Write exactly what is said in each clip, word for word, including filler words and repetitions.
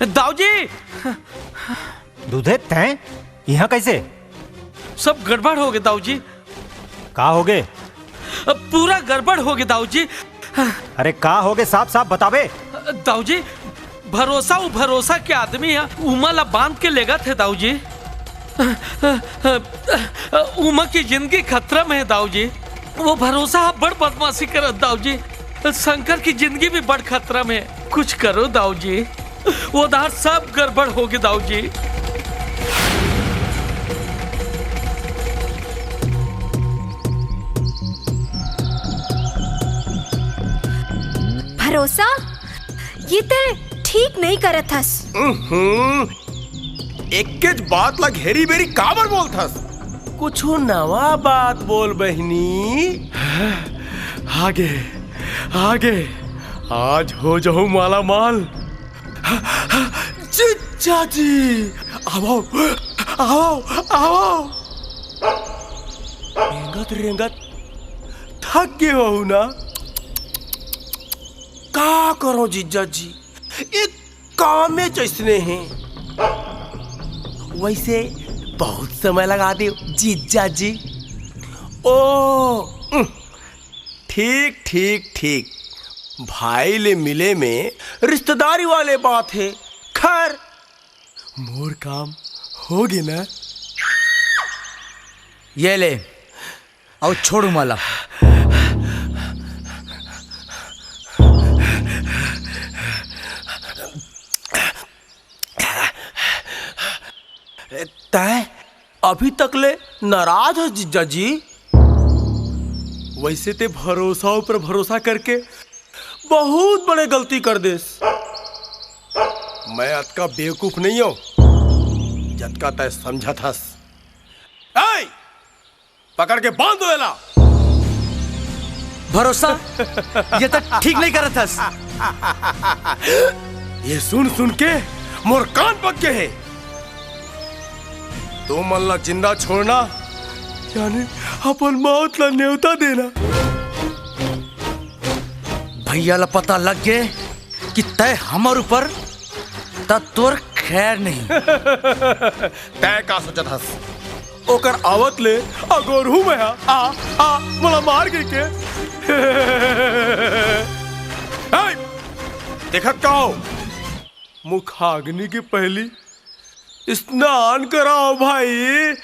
दाऊ जी। दूधे, तैं इहाँ कैसे? सब गड़बड़ हो गे दाऊ जी। का हो गे? अब पूरा गड़बड़ हो गे दाऊ जी। अरे का हो गे, साफ साफ बताबे। दाऊ जी, भरोसा, वो भरोसा के आदमी हे, उमा ला बांध के लेगत हे दाऊ जी। उमा की जिंदगी खतरा में हे दाऊ जी। वो भरोसा ह बड़ बदमाशी करत दाऊ जी। शंकर की जिंदगी भी बड़ खतरा में हे। कुछ करो दाऊ जी। वो दार सब गड़बड़ हो गे दाऊ जी। भरोसा, ये तैं ठीक नहीं करत हस। उहुं, एकेच बात ला घेरी बेरी काबर बोलथस? कुछु नवा बात बोल बहिनी। आगे, आगे, आज हो जाहूं माला माल। जीजा जी, आवो, आवो, आवो। रेंगत रेंगत थक गे होहू ना? का करो जीजा जी, एक कामे जैसने हे। वैसे बहुत समय लगा दे जीजा जी। ओ, उम, ठीक, ठीक, ठीक। भाई ले मिले में रिश्तेदारी वाले बात हे। खैर, मोर काम हो गे ना। ये ले, अउ छोड़ उमा ला। तैं अभी तक ले नाराज हस जीजा जी? वैसे ते भरोसा ऊपर भरोसा करके बहुत बड़े गलती कर देस। मैं अतका बेवकूफ नहीं हूं, जतका तैं समझत हस। ए, पकड़ के बांध दो एला। भरोसा, ये तैं ठीक नहीं करत हस। ये सुन सुन के मोर कान पक गे हे। तुमन ला जिंदा छोड़ना यानी अपन मौत ला नेवता देना। भैया ला पता लग गे कि तैं हमर ऊपर, त तोर खैर नहीं। तैं का सोचत हस? ओकर आवत ले अगोरहूं मैं हा। आ, आ, मोला मार गे के। ए, देखत का हो? मुखाग्नि के पहली स्नान कराओ भाई।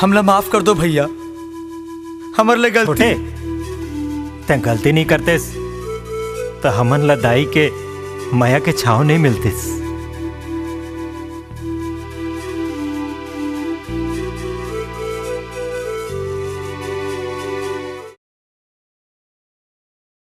हमला माफ कर दो भैया, हमर ले गलती। छोटे, तैं गलती नहीं करतेस, त हमन ला दाई के मया के छांव नहीं मिलतिस।